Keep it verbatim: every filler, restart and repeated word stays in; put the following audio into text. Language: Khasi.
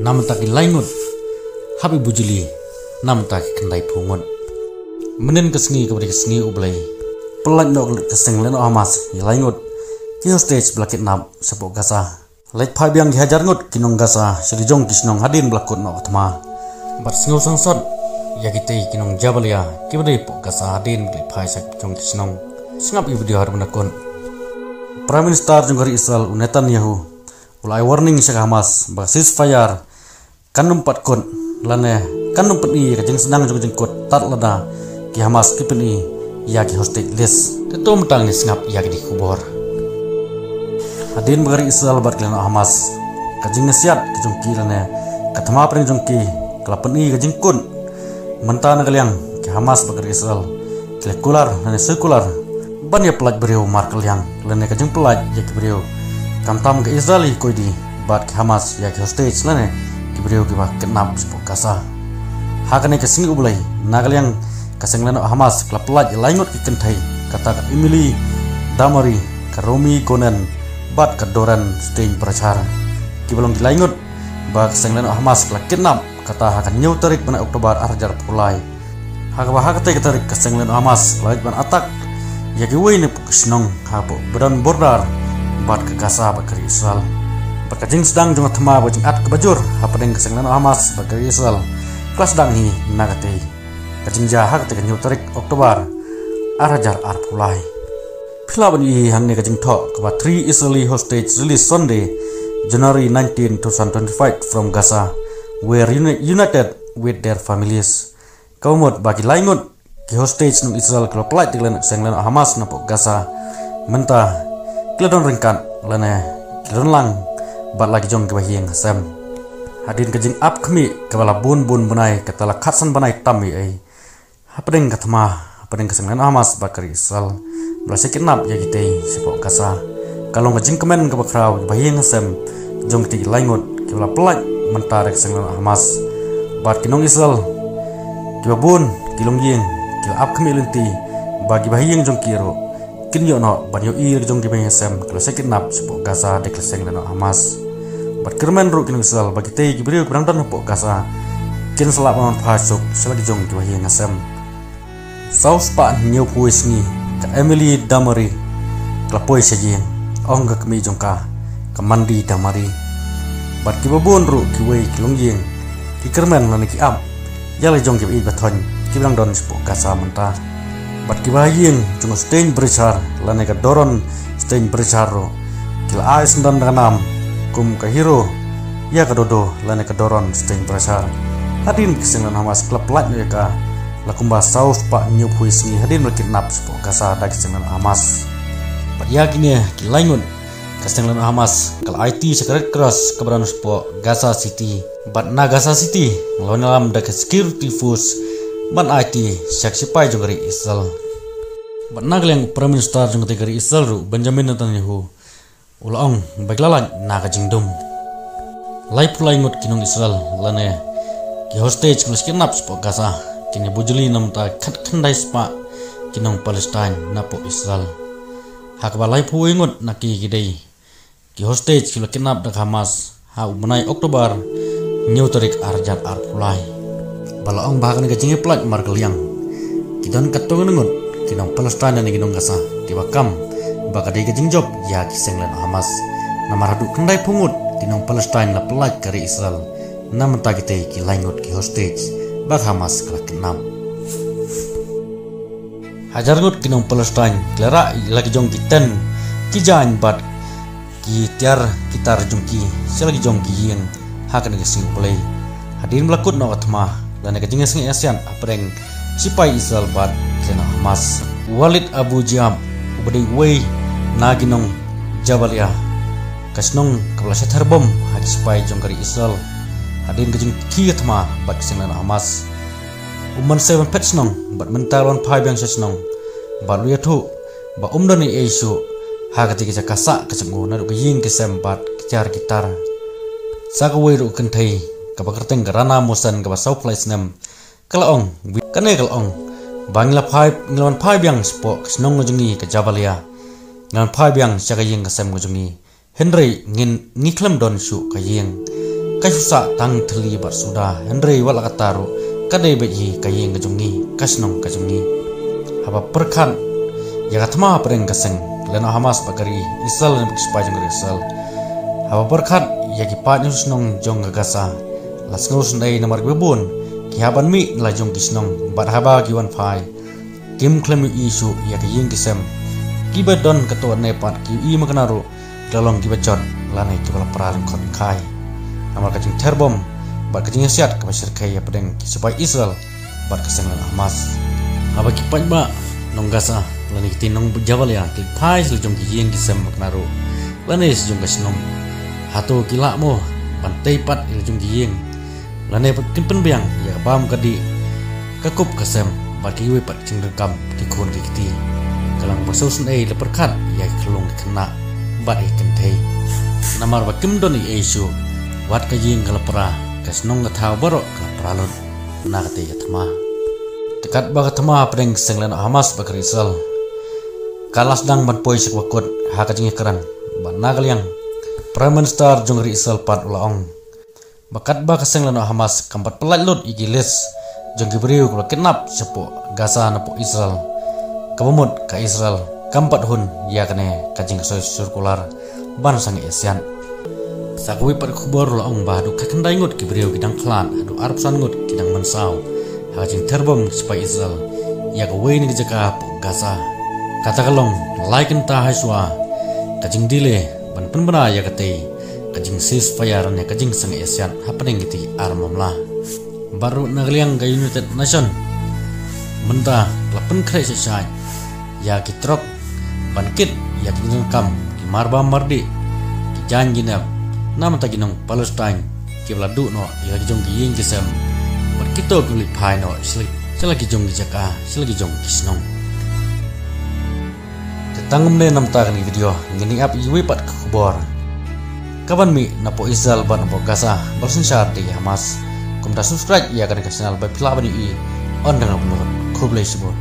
Na mynta ki lai ngut, hap i bujli na mynta ki khyndai phew ngut. Mynnin ka sngi kaba dei ka sngi U Blei, pynlait noh ka seng lehnoh Hamas ïa lai ngut ki hostage ba la kidnap shapoh Gaza. Leit phai biang ki hajar ngut ki nong Gaza sha ki jong ki shnong hadien ba la kut noh ka thma. Bad sngew sangsot ïa kitei ki nong Jabalia kiba dei hapoh Gaza hadien ba la phai sha ki jong ki shnong. Sngap ïa video haduh ba la kut. Prime Minister jong ka ri Israel u Netanyahu u la ai warning sha ka Hamas ba ka ceasefire kan ym pat kut lane kan ym pyni ïa ka jingsdang jong ka jingkut tad lada ki Hamas ki pyni ïa ki hostage release. Te to mynta ngin sngap ïa kine ki khubor. Hadien ba ka ri Israel bad ki lehnoh Hamas, ka jingngasiat ka jong ki lane ka thma pdeng jong ki ka la pyni ka jingkut. Mynta na ka liang ki Hamas bad ka ri Israel ki la kular lane shu kular ban ïa pyllait briew markylliang lane ka jingpyllait ïa ki briew, khamtam ka Israel ïa ki koidi bad ki Hamas ïa ki hostage lane ki briew kiba kidnap shapoh Gaza. Ha kane ka sngi U Blei, na ka liang ka seng lehnoh Hamas ka la pyllait ïa lai ngut ki kynthei, kata ka Emily Damari, ka Romi Gonen bad ka Doron Steinbrecher, kiba long ki lai ngut ba ka seng lehnoh Hamas ka la kidnap, kata ha ka hynñiew tarik bnai October ar hajar arphew lai. Ha kaba ha katei ka tarik ka seng lehnoh Hamas ka la leit ban attack ïa kiwei na ki shnong hapoh ba don border bad ka Gaza bad ka ri Israel. Bad ka jingsdang jong ka thma bad ka jingat kaba jur hapdeng ka seng lehnoh Hamas bad ka ri Israel ka la sdang hi na katei ka jingjia ha katei ka hynñiew tarik October ar hajar arphew lai. Phi lah ban ïohi hangne ka jingthoh kaba: Three Israeli hostages released Sunday, January nineteenth, two thousand twenty-five from Gaza were reuni-, united with their families. Kaba mut ba ki lai ngut ki hostage nong Israel ki la pyllait da ka seng lehnoh Hamas napoh Gaza mynta ki la don ryngkat lane ki la don lang bad la ki jong kiba ha ïing ha sem. Hadien ka jingap khmih kaba la bun bun bnai, kata la khatsan bnai tam ei ei hapdeng ka thma hapdeng ka seng lehnoh Hamas bad ka ri Israel ba la shah kidnap ïa kitei shapoh Gaza. Ka long ka jingkmen kaba khraw kiba ha ïing ha sem jong kitei ki lai ngut kiba la pyllait mynta da ka seng lehnoh Hamas. Bad ki nong Israel kiba bun ki longïing ki la ap khmih lynti ba kiba ha ïing jong ki ruh kin ïoh noh ban ïohi ïa ki jong kiba ha ïing ha sem ki la shah kidnap shapoh Gaza da ka seng lehnoh Hamas. Bad kyrmen ruh ki nong Israel ba kitei ki briew kiba dang don hapoh Gaza kin sa lah ban wan phai suk sha la ki jong kiba ha ïing ha sem. Saw spah hynñiewphew sngi ka Emily Damari ka la poi sha ïing, ong ka kmie jong ka, ka Mandy Damari. Bad kiba bun ruh kiwei ki longïing ki kyrmen lane ki ap ïa la jong kiba ïeit ba thoh kiba dang don shapoh Gaza mynta. Bad kiba ha ïing jong u Steinbrecher lane ka Doron Steinbrecher ruh ki la ai syndon da ka nam kum ka hero ïa ka Dodo lane ka Doron Steinbrecher. Hadien ka seng lehnoh Hamas ka la pyllait noh ïa ka la kumba saw spah hynñiewphew sngi hadien ba la kidnap shapoh Gaza da ka seng lehnoh Hamas. Bad ïa kine ki lai ngut ka seng lehnoh Hamas ka la aiti sha ka Red Cross kaba don shapoh Gaza City. Bad na Gaza City la wan ïalam da ka security force ban aiti sha ki sipai jong ka ri Israel. Bad na ka liang u Prime Minister jong katei ka ri Israel ruh, Benjamin Netanyahu, u la ong ba ki la lait na ka jingdum. Laiphew lai ngut ki nong Israel lane ki hostage ki la shah kidnap shapoh Gaza kin ïa bujli na bynta khatkhyndai spah ki nong Palestine napoh Israel. Ha kaba laiphew wei ngut na ki ki dei ki hostage kiba la kidnap da ka Hamas ha u bnai October hynñiew tarik ar hajar arphew lai. Ba la ong ba ha kane ka jingïapyllait markylliang ki don katto katne ngut ki nong Palestine lane ki nong Gaza kiba kam ba ka dei ka jingjop ïa ki seng lehnoh Hamas. Namar haduh khyndaiphew ngut ki nong Palestine la pyllait ka ri Israel na bynta kitei ki lai ngut ki hostage ba ka Hamas ka la kidnap. Hajar ngut ki nong Palestine ki la rah ïa la ki jong ki tent, ki jaiñ bad ki tiar ki tar jong ki sha la ki jong ki ïing ha kane ka sngi U Blei. Hadien ba la kut noh ka thma lane ka jingïaseng ïasiat hapdeng sipai Israel bad ki lehnoh Hamas. Walid Abu Jiab, uba dei uwei na ki nong Jabalia, ka shnong kaba la shah ther bom ha ki sipai jong ka ri Israel hadien ka jingkhie ka thma bad ki seng lehnoh Hamas. Um ban sei ban phet shnong bad mynta u la wan phai biang sha shnong bad u la ïathuh ba um don ei ei shuh ha katei ka jaka sah ka jong u naduh ka ïing ka sem bad ki tiar ki tar. Sa kawei ruh ka kynthei kaba kyrteng ka Rana Mohsen kaba sawphew lai snem ka la ong, kane ka la ong ba ngi la phai, ngi la wan phai biang shapoh ka shnong ka jong ngi ka Jabalia. Ngi la wan phai biang sha ka ïing ka sem ka jong ngi. Hynrei ngin, ngi khlem don shuh ka ïing. ka shu sah tang thylli bad suda, hynrei wat la katta ruh ka dei beit hi ka ïing ka jong ngi, ka shnong ka jong ngi. Haba pyrkhat ïa ka thma hapdeng ka seng lehnoh Hamas bad ka ri Israel ne bad ki sipai jong ka ri Israel. Haba pyrkhat ïa ki paid shnong jong ka Gaza, la sngewsynei namar kiba bun ki hap ban mih na la jong ki shnong, bad haba ki wan phai kim khlem ïohi shuh ïa ka ïing ki sem. Kiba don katto katne pat ki ïohi makna ruh ki la long kiba jot lane kiba la pra lyngkhot lyngkhai. Namar ka jingther bom bad ka jingïasiat kaba shyrkhei hapdeng ki sipai Israel bad ka seng lehnoh Hamas. Haba ki paidbah nong Gaza lane kitei nong Jabalia ki phai sha la jong ki ïing ki sem makna ruh lane sha la jong ka shnong, hato ki lah mo ban tei pat ïa la jong ki ïing? Lane pat kin pynbiang ïa ka bam ka dih, ka kup ka sem bad kiwei pat ki jingdonkam ki khun ki kti? Ka long ba sngewsynei la pyrkhat ïa ki khyllung ki khynnah bad ïa ki kynthei. Namar ba kim don ei ei shuh, wat ka ïing ka la pra, ka shnong ka thaw baroh ka la pra lut na katei ka thma. Te katba ka thma hapdeng ka seng lehnoh Hamas bad ka ri Israel ka la sdang ban poi sha kaba kut ha ka jingïakren, bad na ka liang Prime Minister jong ka ri Israel pat u la ong ba katba ka seng lehnoh Hamas kam pat pyllait lut ïa ki list jong ki briew kiba la kidnap shapoh Gaza napoh Israel, kaba mut ka Israel kam pat hun ïa kane ka jingsoi circular ban sangeh ïasiat. Sa kawei pat ka khubor la ong ba haduh khatkhyndai ngut ki briew ki dang khlad, haduh arphew san ngut ki dang mynsaw ha ka jingther bom ki sipai Israel ïa kawei na ka jaka hapoh Gaza. Kata ka long lai kynta ha shuwa ka jingdile ban pynbna ïa katei ka jing ceasefire ne ka jingsangeh ïasiat hapdeng kitei ki ar mamla. Bad ruh na ka liang ka United Nation mynta ka la pynkhreh shai shai ïa ki trok ban kit ïa ki jingdonkam, ki marbam mardih, ki jaiñ ki nep na bynta ki nong Palestine kiba la duh noh ïa la ki jong ki ïing ki sem bad kito kiba leit phai noh sha la, sha la ki jong ki jaka, sha la ki jong ki shnong. Te tang kumne namar kane ka video ngin ïa ap ïa iwei pat ka khubor kaban mih napoh Israel bad napoh Gaza ba la synshar da ki Hamas. Kumta subscribe ïa kane ka channel ba phi lah ban ïohi ynda nga upload. Khublei shibun.